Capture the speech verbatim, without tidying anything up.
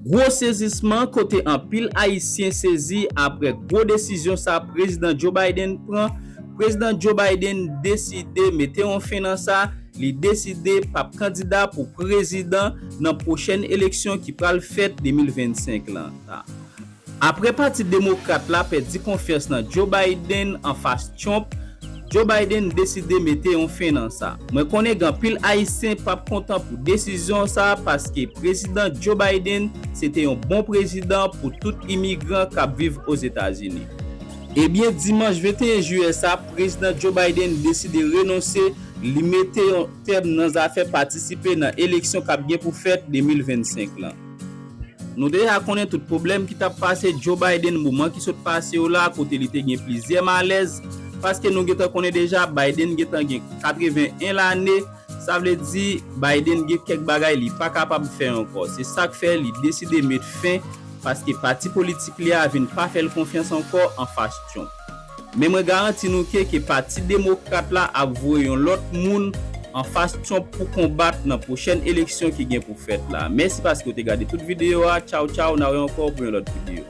Gwo sezisman kote anpil Ayisyen sezi apre gwo desizyon sa Prezidan Joe Biden pran. Prezidan Joe Biden deside mete yon fen nan sa, li deside p ap kandida pou prezidan nan pwochèn eleksyon ki pral fèt de mil vennsenk lan. Apre Pati Demokrat la pèdi konfyans nan Joe Biden anfas Trump, Joe Biden deside mete yon fen nan sa. Mwen konnen gen anpil Ayisyen p ap kontan pou desizyon sa paske Prezidan Joe Biden se te yon bon prezidan pou tout imigran k ap viv Ozetazini. Ebyen, dimanch venteyen jiyè sa, Prezidan Joe Biden deside renonse, li mete yon tèm nan zafè patisipe nan eleksyon k ap gen pou fèt de mil vennsenk lan. Nou deja konnen tout pwoblèm ki t ap pase Joe Biden moman ki sot pase yo la, kote li te gen plizyè malèz, paske nou gentan konnen deja Biden gentan gen katreven en lane, sa vle di Biden gen kèk bagay li pa kapab fè ankò. Se sa k fè li deside met fen, paske pati politik li a vin pa fè l konfyans ankò anfas Trump. Men mwen garanti nou ke, ke Pati Demokrat la ap voye yon lòt moun anfas Trump pou konbat nan pwochèn eleksyon ki gen pou fèt la. Mèsi paske w te gade tout videyo a. Tchaw, tchaw, n a wè ankò pou yon lòt videyo.